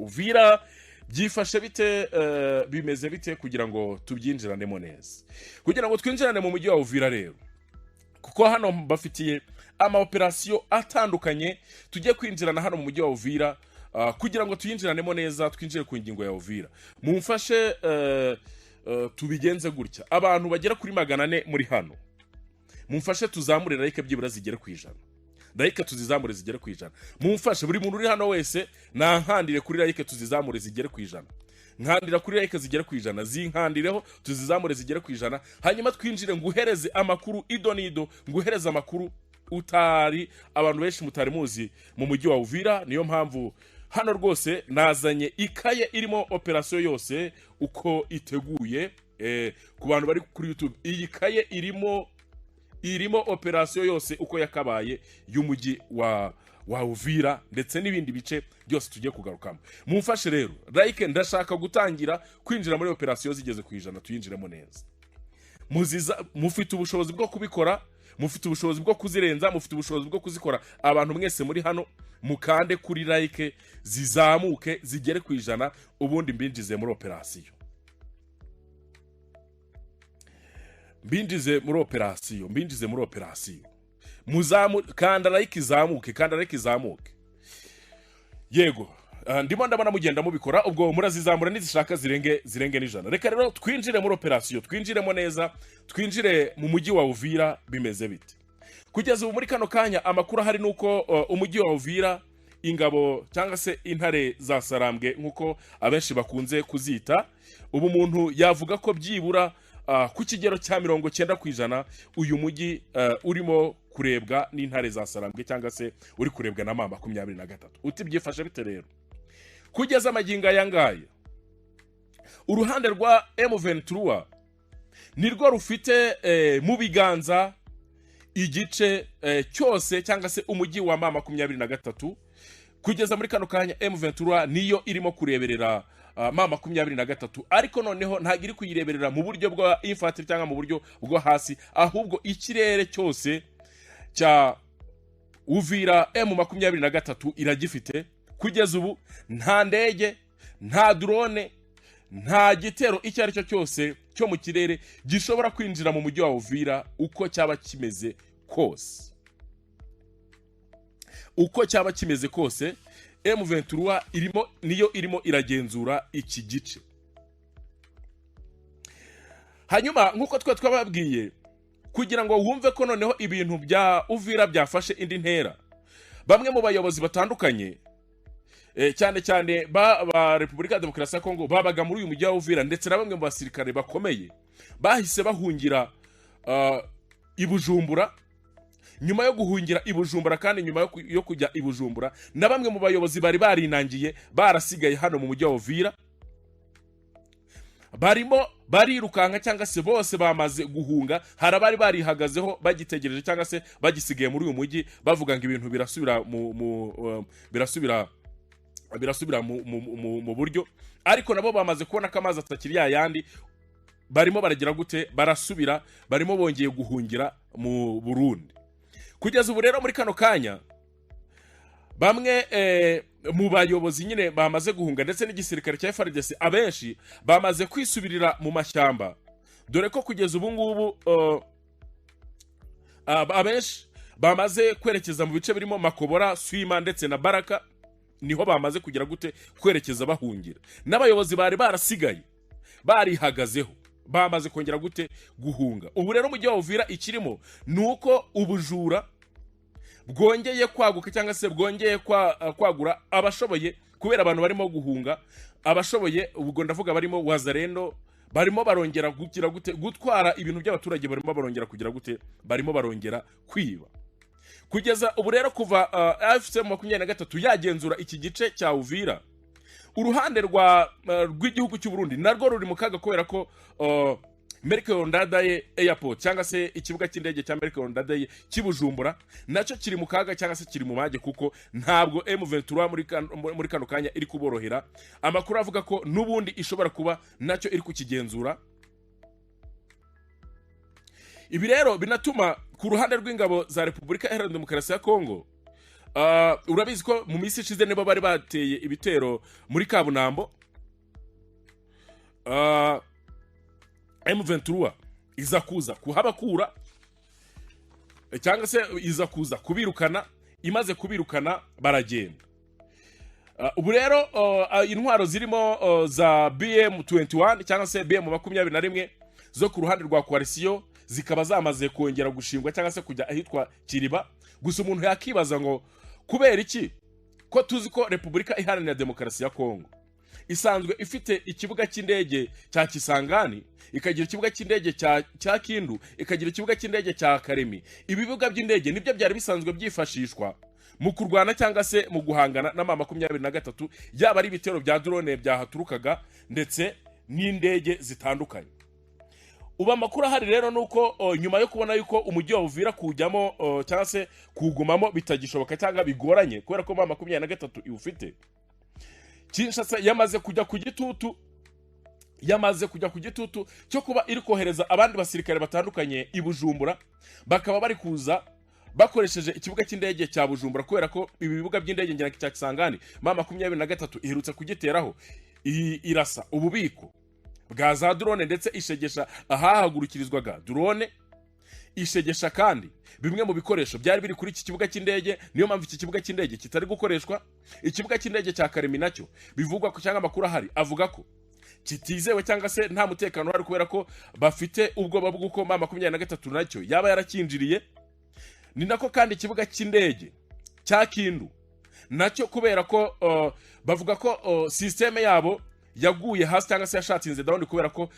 Uvira byifashe bite, bimeze bite, kugira ngo tubyinjiranemo neza, kugira ngo twinjirane mu mujyi wa Uvira rero, kuko hano bafitiye ama operasiyo atandukanye tujye kwinjirana hano mu mujyi wa Uvira. Kugira ngo tuyinjiranemo neza, twinjire ku ngingo ya Uvira, mumfashe tubigenze gutya: abantu bagera kuri 400 muri hano, mumfashe tuzamure like byibura zigere ku 100. Like tuzizamure zigere ku 100. Mumfashe, buri muntu uri hano wese nankandire kuri like, tuzizamure zigere ku 100. Nkandira kuri like zigere ku 100, zinkandireho, tuzizamure zigere ku 100, hanyuma twinjire nguhereze amakuru ido n'ido, nguhereze amakuru utari, abantu benshi mutari muzi mu mujyi wa Uvira. Niyo mpamvu hano rwose nazanye ikaye irimo operasiyo yose uko iteguye. Ku bantu bari kuri YouTube, iyi kaye irimo operasiyo yose uko yakabaye y'umujyi wa Uvira ndetse n'ibindi bice byose tugiye kugarukamo. Mumfashe rero, like, ndashaka gutangira kwinjira muri operasiyo zigeze ku 100, tuyinjiremo neza. Muziza, mufite ubushobozi bwo kubikora, mufite ubushobozi bwo kuzirenza, mufite ubushobozi bwo kuzikora. Abantu mwese muri hano, mukande kuri like zizamuke zigere ku 100, ubundi mbinjize muri operasiyo, mbinjize muri operasiyo, mbinjize muri operasiyo. Muzamu, kanda like izamuke, kanda like izamuke. Yego, ndimo ndabona mugenda mubikora, ubwo murazizamura nizishaka zirenge n'100. Reka rero twinjire muri operasiyo, twinjiremo neza, twinjire mu mujyi wa Uvira. Bimeze bite kugeza ubu muri kano kanya? Amakuru ahari ni uko umujyi wa Uvira, ingabo cyangwa se intare za Sarambwe nk'uko abenshi bakunze kuzita, ubu umuntu yavuga ko byibura ku kigero cya 90% uyu mujyi urimo kurebwa n'intare za Sarambwe cyangwa se uri kurebwa na M23. Uti byifashe bite rero kugeza amagingo aya ngaya? Uruhande rwa M23 nirwo rufite mu biganza igice cyose cyangwa se umujyi wa M23. Kugeza muri kano kanya M23 niyo irimo kureberera M23, ariko noneho ntabwo iri kuyireberera mu buryo bwa infantry cyangwa mu buryo bwo hasi, ahubwo ikirere cyose cya Uvira M23 iragifite. Kugeza ubu nta ndege, nta drone, nta gitero icyo ari cyo cyose cyo mu kirere gishobora kwinjira mu mujyi wa Uvira uko cyaba kimeze kose. Uko cyaba kimeze kose, M23 irimo, niyo irimo iragenzura iki gice. Hanyuma nk'uko twe twababwiye, kugira ngo wumve ko noneho ibintu bya Uvira byafashe indi ntera, bamwe mu bayobozi batandukanye, cyane cyane ba Repubulika ya Demokarasi ya Kongo babaga muri uyu mujyi wa Uvira, ndetse na bamwe mu basirikare bakomeye bahise bahungira i Bujumbura. Nyuma yo guhungira i Bujumbura kandi nyuma yo kujya i Bujumbura, na bamwe mu bayobozi bari barinangiye barasigaye hano mu mujyi wa Uvira barimo barirukanka cyangwa se bose bamaze guhunga. Hari abari barihagazeho bagitegereje cyangwa se bagisigaye muri uyu mujyi, bavuga ngo ibintu birasubira mu birasubira mu buryo, ariko nabo bamaze kubona ko amazi atakiri ya yandi. Barimo baragira gute? Barasubira, barimo bongeye guhungira mu Burundi. Kugeza ubu rero muri kano kanya, bamwe mu bayobozi nyine bamaze guhunga, ndetse n'igisirikare cya FARDC, abenshi bamaze kwisubirira mu mashyamba, dore ko kugeza ubu ngubu abenshi bamaze kwerekeza mu bice birimo Makobora, Swima ndetse na Baraka. Niho bamaze kugira gute? Kwerekeza bahungira. N'abayobozi bari barasigaye barihagazeho bamaze kongera gute? Guhunga. Ubu rero umujyi wa Uvira ikirimo ni uko ubujura bwongeye kwaguka cyangwa se bwongeye kwagura abashoboye, kubera abantu barimo guhunga. Abashoboye ubwo ndavuga barimo Wazalendo, barimo barongera kugira gute? Gutwara ibintu by'abaturage. Barimo barongera kugira gute? Barimo barongera kwiba. Kugeza ubu rero, kuva AFC 23 yagenzura iki gice cya Uvira, uruhande rw'igihugu cy'u Burundi narwo ruri mu kaga, kubera ko Melchior Ndadaye Airport cyangwa se ikibuga cy'indege cya Melchior Ndadaye cy'i Bujumbura nacyo kiri mu kaga cyangwa se kiri mu mage, kuko ntabwo M23 muri kano kanya iri kuborohera. Amakuru avuga ko n'ubundi ishobora kuba nacyo iri kukigenzura. Ibi rero binatuma ku ruhande rw'ingabo za Repubulika Iharanira Demokarasi ya Kongo Urabizi ko mu minsi ishize nibo bari bateye ibitero muri Kabunambo. M23 iza kuza kuhabakura cyangwa se iza kuza kubirukana. Imaze kubirukana baragenda. Ubu rero intwaro zirimo za BM21 cyangwa se BM 21 zo ku ruhande rwa coalition zikaba zamaze kongera gushingwa cyangwa se kujya ahitwa Kiriba. Gusa umuntu yakibaza ngo kubera iki, ko tuzi ko Repubulika Iharanira Demokarasi ya Kongo isanzwe ifite ikibuga cy'indege cya Kisangani, ikagira ikibuga cy'indege cya Kindu, ikagira ikibuga cy'indege cya Karemi? Ibibuga by'indege nibyo byari bisanzwe byifashishwa mu kurwana cyangwa se mu guhangana na M23, yaba ari ibitero bya drone byahaturukaga ndetse n'indege zitandukanye. Ubu amakuru ahari rero ni uko nyuma yo kubona yuko umujyi wa Uvira kuwujyamo cyangwa se kuwugumamo bitagishoboka cyangwa bigoranye kubera ko M23 iwufite, Kinshasa yamaze kujya ku gitutu cyo kuba iri kohereza abandi basirikare batandukanye i Bujumbura, bakaba bari kuza bakoresheje ikibuga cy'indege cya Bujumbura, kubera ko ibi bibuga by'indege ngira cya Kisangani M23 iherutse kugiteraho, irasa ububiko bwa za drone, ndetse ishegesha ahahagurukirizwaga drone, ishegesha kandi bimwe mu bikoresho byari biri kuri iki kibuga cy'indege. Niyo mpamvu iki kibuga cy'indege kitari gukoreshwa. Ikibuga cy'indege cya Karemi nacyo bivugwa ko, cyangwa amakuru ahari avuga ko kitizewe cyangwa se nta mutekano uhari, kubera ko bafite ubwoba bw'uko M23 nacyo yaba yarakinjiriye. Ni nako kandi ikibuga cy'indege cya Kindu nacyo, kubera ko bavuga ko système yabo yaguye hasi cyangwa se yashatinze down, kubera ko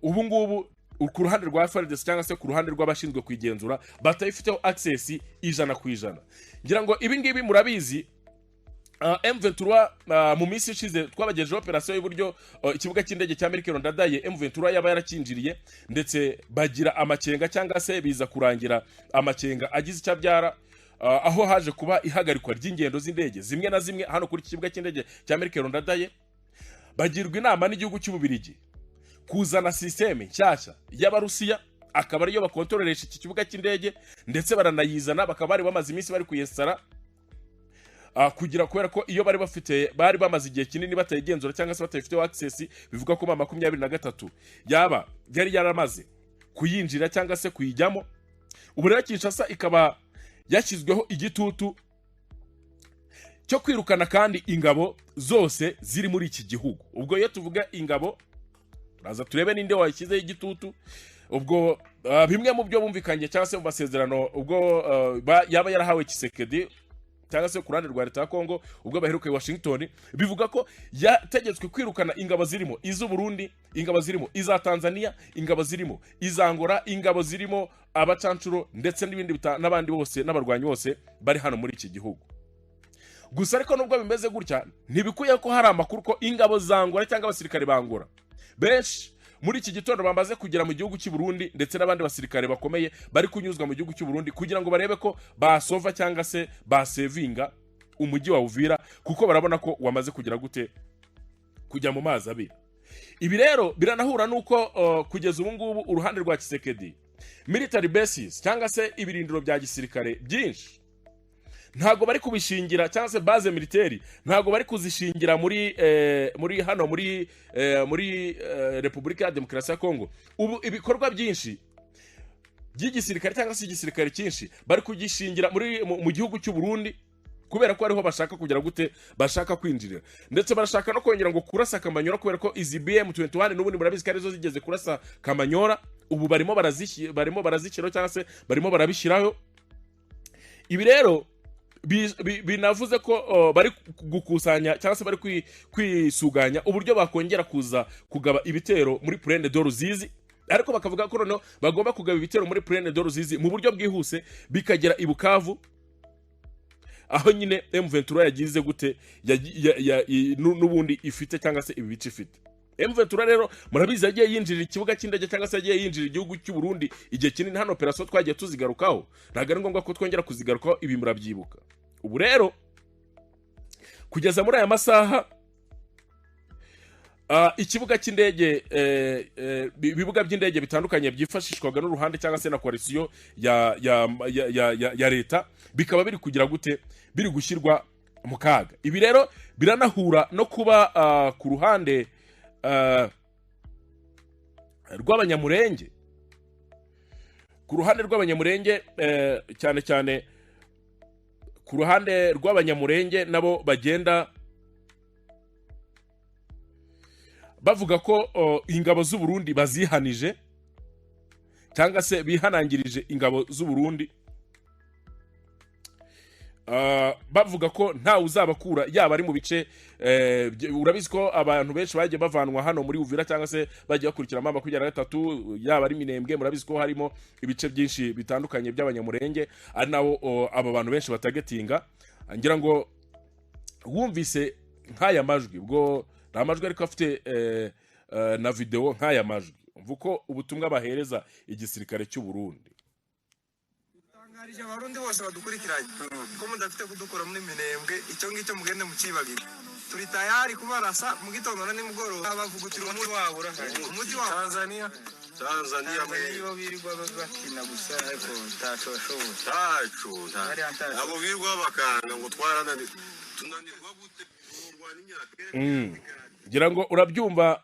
ubu ngubu ku ruhande rwa FARDC cyangwa se ku ruhande rw'abashinzwe kuyigenzura batayifiteho access 100%. Ngira ngo ibi ngibi murabizi. M23 mu minsi ishize twabagejeho operasiyo y'uburyo ikibuga cy'indege cya Melchior Ndadaye M23 yaba yarakinjiriye, ndetse bagira amakenga cyangwa se biza kurangira amakenga agize icyo abyara, aho haje kuba ihagarikwa ry'ingendo z'indege zimwe na zimwe hano kuri iki kibuga cy'indege cya Melchior Ndadaye. Bagirwa inama n'igihugu cy'Ububirigi kuzana système nshyashya y'Abarusiya, akaba ariyo bakontoreresha iki kibuga cy'indege, ndetse baranayizana, bakaba bari bamaze iminsi bari kuyesara kugira, kubera ko iyo bari bafite bari bamaze igihe kinini batayigenzura cyangwa se batayifiteho access. Bivuga ko M23 yaba yari yaramaze kuyinjira cyangwa se kuyijyamo. Ubu rero Kinshasa ikaba yashyizweho igitutu cyo kwirukana kandi ingabo zose ziri muri iki gihugu. Ubwo iyo tuvuga ingabo, turaza turebe ninde washyizeho igitutu. Ubwo bimwe mu byo bumvikanye cyangwa se mu masezerano ubwo yaba yarahawe Tshisekedi cyangwa se ku ruhande rwa leta ya Kongo ubwo baheruka i Washington, bivuga ko yategetswe kwirukana ingabo zirimo iz'u Burundi, ingabo zirimo iza Tanzania, ingabo zirimo iza Angola, ingabo zirimo abacancuro, ndetse n'ibindi n'abandi bose n'abarwanyi bose bari hano muri iki gihugu. Gusa ariko nubwo bimeze gutya, ntibikwiye ko hari amakuru ko ingabo za Angola cyangwa abasirikare ba Angola benshi muri iki gitondo bamaze kugera mu gihugu cy'u Burundi, ndetse n'abandi basirikare bakomeye bari kunyuzwa mu gihugu cy'u Burundi kugira ngo barebe ko basova cyangwa se basevinga umujyi wa Uvira, kuko barabona ko wamaze kugira gute, kujya mu mazi abira. Ibi rero biranahura n'uko kugeza ubu ngubu uruhande rwa Tshisekedi, military bases cyangwa se ibirindiro bya gisirikare byinshi ntabwo bari kubishingira, cyangwa se base militaire ntabwo bari kuzishingira muri hano muri Repubulika ya Demokarasi ya Kongo. Ubu ibikorwa byinshi by'igisirikare cyangwa se igisirikare cyinshi bari kugishingira mu gihugu cy'u Burundi, kubera ko ariho bashaka kugira gute, bashaka kwinjirira, ndetse barashaka no kongera ngo kurasa Kamanyora, kubera ko izi BM21 n'ubundi murabizi ko arizo zigeze kurasa Kamanyora. Ubu barimo barazishyiraho cyangwa se barimo barabishyiraho. Ibi rero binavuze ko bari gukusanya cyangwa se bari kwisuganya uburyo bakongera kuza kugaba ibitero muri Plaine de Ruzizi, ariko bakavuga ko noneho bagomba kugaba ibitero muri Plaine de Ruzizi mu buryo bwihuse, bikagera i Bukavu, aho nyine M23 yagize gute, n'ubundi ifite cyangwa se ibi bice ifite. M23 rero murabizi yagiye yinjirira ikibuga cy'indege cyangwa se yagiye yinjirira igihugu cy'u Burundi igihe kinini. Hano operation twagiye tuzigarukaho, ntabwo ari ngombwa ko twongera kuzigarukaho, ibi murabyibuka. Ubu rero kugeza muri aya masaha Ikibuga cy'indege, ibibuga by'indege bitandukanye byifashishwaga n'uruhande cyangwa se na coalition ya leta bikaba biri kugira gute? Biri gushyirwa mu kaga. Ibi rero biranahura no kuba ku ruhande rw'Abanyamurenge, ku ruhande rw'Abanyamurenge, cyane cyane ku ruhande rw'Abanyamurenge, nabo bagenda bavuga ko ingabo z'u Burundi bazihanije cyangwa se bihanangirije ingabo z'u Burundi, bavuga ko ntawe uzabakura yaba ari mu bice. Urabizi ko abantu benshi bagiye bavanwa hano muri Uvira cyangwa se bagiye bakurikira M23, yaba ari Minembwe. Murabizi ko harimo ibice byinshi bitandukanye by'Abanyamurenge, ari nabo aba bantu benshi batagetinga. Ngira ngo wumvise nk'aya majwi, ubwo ni amajwi ariko afite na video nk'aya majwi, umva uko ubutumwa bahereza igisirikare cy'u Burundi. Tangarije Abarundi bose badukurikiranye ko mudafite kudukura muri Minembwe, icyo ngicyo mugende mukibabire. Turi tayari kubarasa mu gitondo na nimugoroba, bavugutira umuti wabo urahari, umuti wa Tanzania. Tanzania nibo birirwa bakina gusa, ariko ntaco bashoboye. Tacu. Hariya ntaco. Abo birirwa bakanga ngo twarananiwe, tunanirwa gute? Turwana imyaka. Ngira ngo urabyumva,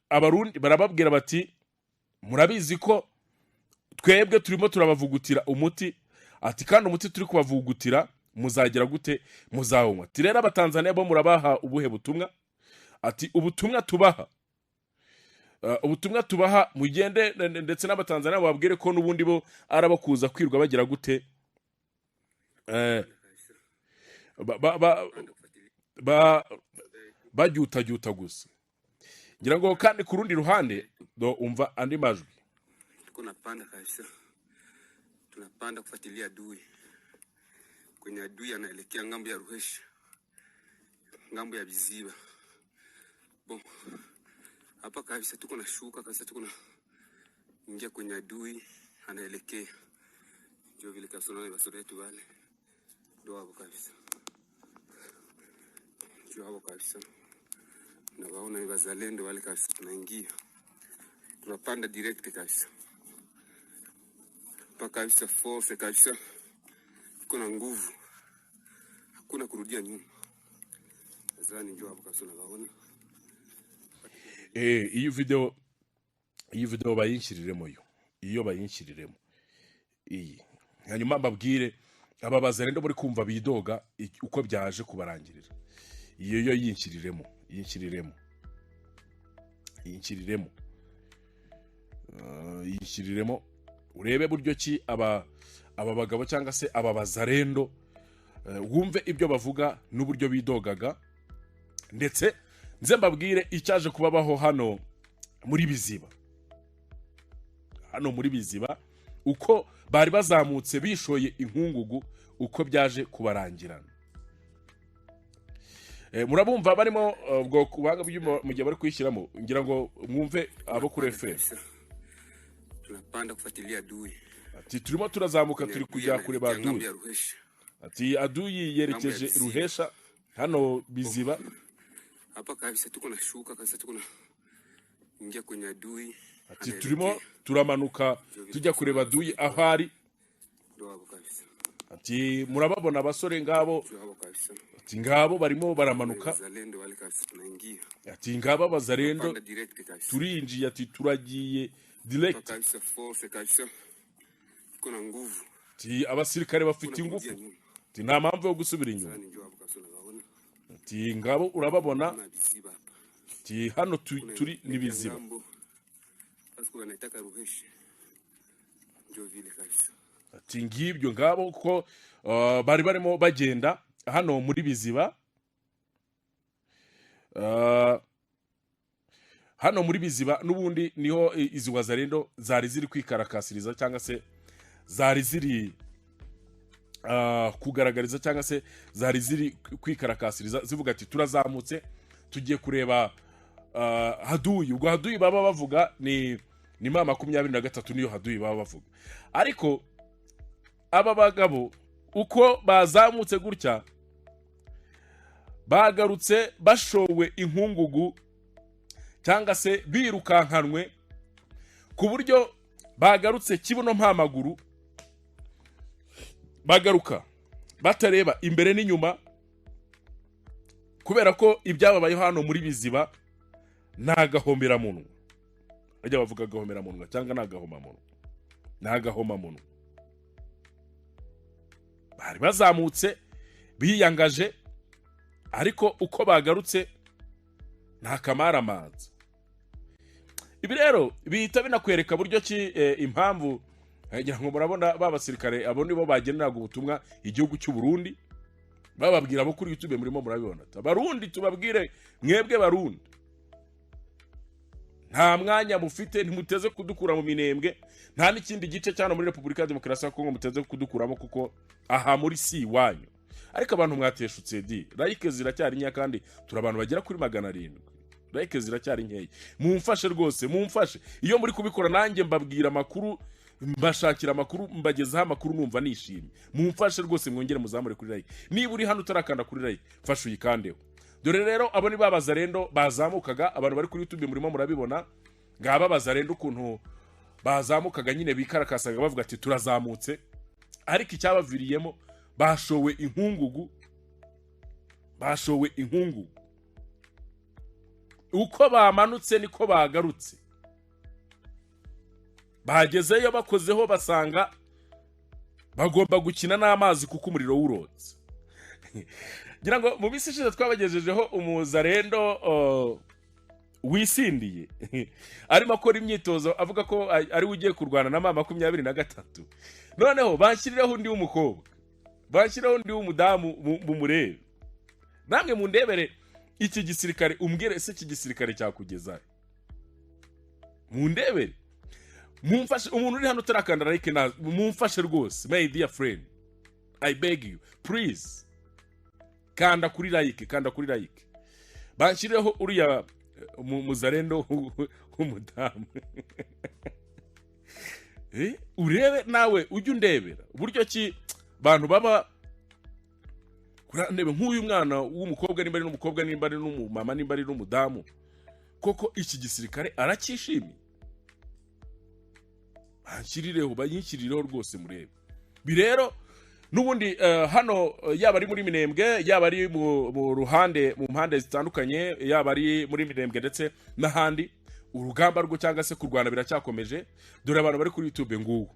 Abarundi barababwira bati: "Murabizi ko twebwe turimo turabavugutira umuti," ati "kandi umuti turi kubavugutira muzagira gute? Muzawunywa." Ati: "Rero Abatanzaniya bo murabaha ubuhe butumwa?" Ati: "Ubutumwa tubaha, mugende ndetse n'Abatanzaniya bababwire ko n'ubundi bo arabakuza kwirwa bagira gute, bagyutagyuta gusa." Ngira ngo kandi ku rundi ruhande do umva andi majwi. Tuko napanda kabisa, tunapanda kufuatilia adui kwenye adui anaelekea ngambo ya Ruhesha, ngambo ya Biziba. Bon, hapa kabisa tuko na shuka kabisa, tuko na ingia kwenye adui anaelekea, ndio vile kabisa. Unaona basoda yetu wale ndio hapo kabisa, ndio hapo kabisa, nawaona ni wazalendo wale kabisa. Tunaingia, tunapanda direct kabisa mpaka kabisa, force kabisa, iko na nguvu, hakuna kurudia nyuma. Nadhani ndio hapo kabisa unawaona. Iyi video bayinshyiriremo yo, iyo bayinshyiriremo iyi, hanyuma mbabwire aba bazarendo muri kumva bidoga uko byaje kubarangirira. Iyo yo yinshyiriremo, yinshyiriremo, yinshyiriremo, yinshyiriremo, urebe buryo ki aba bagabo cyangwa se aba bazarendo, wumve ibyo bavuga n'uburyo bidogaga, ndetse nze mbabwire icyaje kubabaho hano muri Biziba. Hano muri Biziba, uko bari bazamutse bishoye inkungugu, uko byaje kubarangirana. Murabumva barimo, ubwo ku buhanga bw'ibyuma mu gihe bari kuyishyiramo, ngira ngo mwumve abo kuri FM. Kabisa. Tunapanda kufuatilia adui. Ati: "Turimo turazamuka, turi kujya kureba Ngambo aduyi." ya Ruhesha. Ati: "Aduyi yerekeje Biziba. Ruhesha hano Biziba." Hapa kabisa tuko na shuka kabisa, tuko na ingia kwenye adui. Ati: "Turimo turamanuka tujya kureba aduyi aho ari." Ndio hapo kabisa. Ati: "Murababona abasore ngabo." Ndio hapo kabisa. Ati: "Ngabo barimo baramanuka." Wazalendo wale kabisa, tunaingia. Ati: "Ngabo abazarendo." Panda direct kabisa. "Turinjiye," ati "turagiye direct." Kabisa, force kabisa. Iko na nguvu. Ati: "Abasirikare bafite Hakuna ingufu." kurudia nyuma. Ati: "Nta mpamvu yo gusubira inyuma." Nadhani ndio hapo kabisa unawaona. Ati: "Ngabo urababona." Na Biziba hapa. Ati: "Hano Kuna turi ni Biziba." ngambo. Basi kwa wanaitaka Ruhesha. Ndio vile kabisa. Ati: "Ngibyo, ngabo ko bari barimo bagenda hano muri Biziba." Hano muri Biziba n'ubundi niho izi wazarendo zari ziri kwikarakasiriza cyangwa se zari ziri kugaragariza cyangwa se zari ziri kwikarakasiriza zivuga ati: "Turazamutse, tugiye kureba haduyi." Ubwo haduyi baba bavuga ni M23, niyo haduyi baba bavuga. Ariko aba bagabo uko bazamutse gutya, bagarutse bashowe inkungugu. Cyangwa se birukankanwe ku buryo bagarutse kibuno mpamaguru, bagaruka batareba imbere n'inyuma, kubera ko ibyababayeho hano muri Biziba ni agahomberamunwa. Bajya bavuga agahomberamunwa cyangwa ni agahomamunwa? Ni agahomamunwa. Bari bazamutse biyangaje, ariko uko bagarutse nta kamaramaza. Ibi rero bihita binakwereka buryo ki impamvu ngira ngo murabona ba basirikare, abo nibo bageneraga ubutumwa igihugu cy'u Burundi, bababwira abo kuri YouTube murimo murabibona. Abarundi tubabwire, mwebwe Barundi, nta mwanya mufite, ntimuteze kudukura mu Minembwe, nta n'ikindi gice cyane muri Repubulika ya Demokarasi ya Kongo muteze kudukuramo, kuko aha muri si iwanyu. Ariko abantu mwateshutse di. Like ziracyari nkeya kandi turi abantu bagera kuri 700. Like ziracyari nkeya, mumfashe rwose, mumfashe. Iyo muri kubikora nanjye mbabwira amakuru, mbashakira amakuru, mbagezaho amakuru, numva nishimye. Mumfashe rwose, mwongere muzamure kuri like. Niba uri hano utarakanda kuri like, fasha uyikandeho. Dore rero abo ni babazarendo bazamukaga. Abantu bari kuri YouTube murimo murabibona, ngaba bazarendo ukuntu bazamukaga nyine, bikarakasaga bavuga ati turazamutse, ariko icyabaviriyemo bashowe inkungugu, bashowe inkungugu. Uko bamanutse niko bagarutse. Bagezeyo bakozeho basanga bagomba gukina n'amazi kuko umuriro wurotse. Ngira ngo mu minsi ishize twabagejejeho umuzarendo wisindiye arimo akora imyitozo, avuga ko ari we ugiye kurwana na M23. Noneho banshyirireho undi w'umukobwa, banshyirireho undi w'umudamu, mumurebe namwe, mundebere iki gisirikare, umbwire ese iki gisirikare cyakugezahe? Mundebere, mumfashe. Umuntu uri hano utarakanda like na mumfashe rwose. My dear friend, I beg you, please, kanda kuri like, kanda kuri like. Banshyireho uriya muzarendo w'umudamu. Urebe nawe, ujye undebera uburyo ki bantu baba ndebe nk'uyu mwana w'umukobwa, nimba ari n'umukobwa, nimba ari n'umumama, nimba ari n'umudamu, koko iki gisirikare aracyishimiye? Banshyirireho, bayinshyirireho rwose murebe. Bi rero n'ubundi hano yaba ari muri Minembwe, yaba ari mu ruhande, mu mpande zitandukanye, yaba ari muri Minembwe ndetse n'ahandi, urugamba rwo cyangwa se kurwana biracyakomeje. Dore abantu bari kuri YouTube, nguwo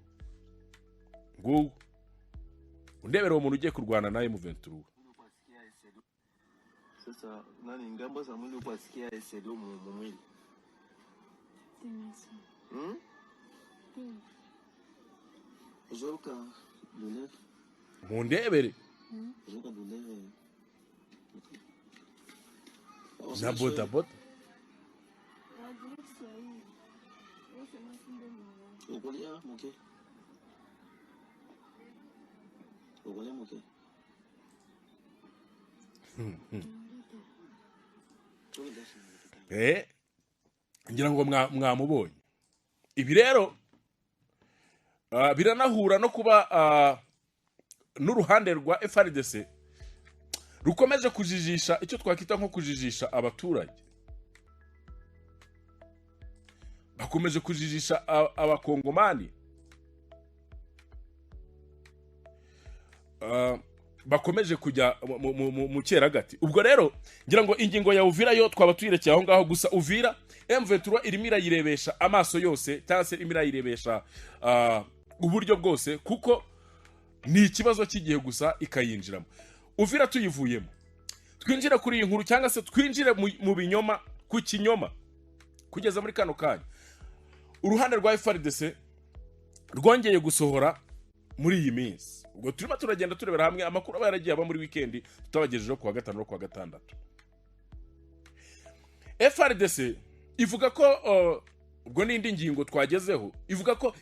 nguwo, undebere uwo muntu ugiye kurwana na M23. Sasa nani ngambo za mwili uko asikia eselo mu mwili? Hmm? Uzoka douleur, Mundebere. uzoka douleur. Na bodaboda. Ukolia moke. Ukolia moke. Ngira ngo mwamubonye. Ibi rero biranahura no kuba n'uruhande rwa FARDC rukomeje kujijisha, icyo twakwita nko kujijisha abaturage. Bakomeje kujijisha abakongomani, bakomeje kujya mu cyeragati. Ubwo rero ngira ngo ingingo ya Uvira yo twaba tuyirekeye aho ngaho. Gusa Uvira M23 irimo irayirebesha amaso yose, cyangwa se irimo irayirebesha uburyo bwose, kuko ni ikibazo cy'igihe gusa ikayinjiramo. Uvira tuyivuyemo, twinjire kuri iyi nkuru, cyangwa se twinjire mu binyoma, ku kinyoma. Kugeza muri kano kanya uruhande rwa FARDC rwongeye gusohora muri iyi minsi. Ubwo turimo turagenda turebera hamwe amakuru aba yaragiye aba muri weekend tutabagejejeho kuwa gatanu no kuwa gatandatu. FARDC ivuga ko ubwo n'indi ngingo twagezeho ivuga ko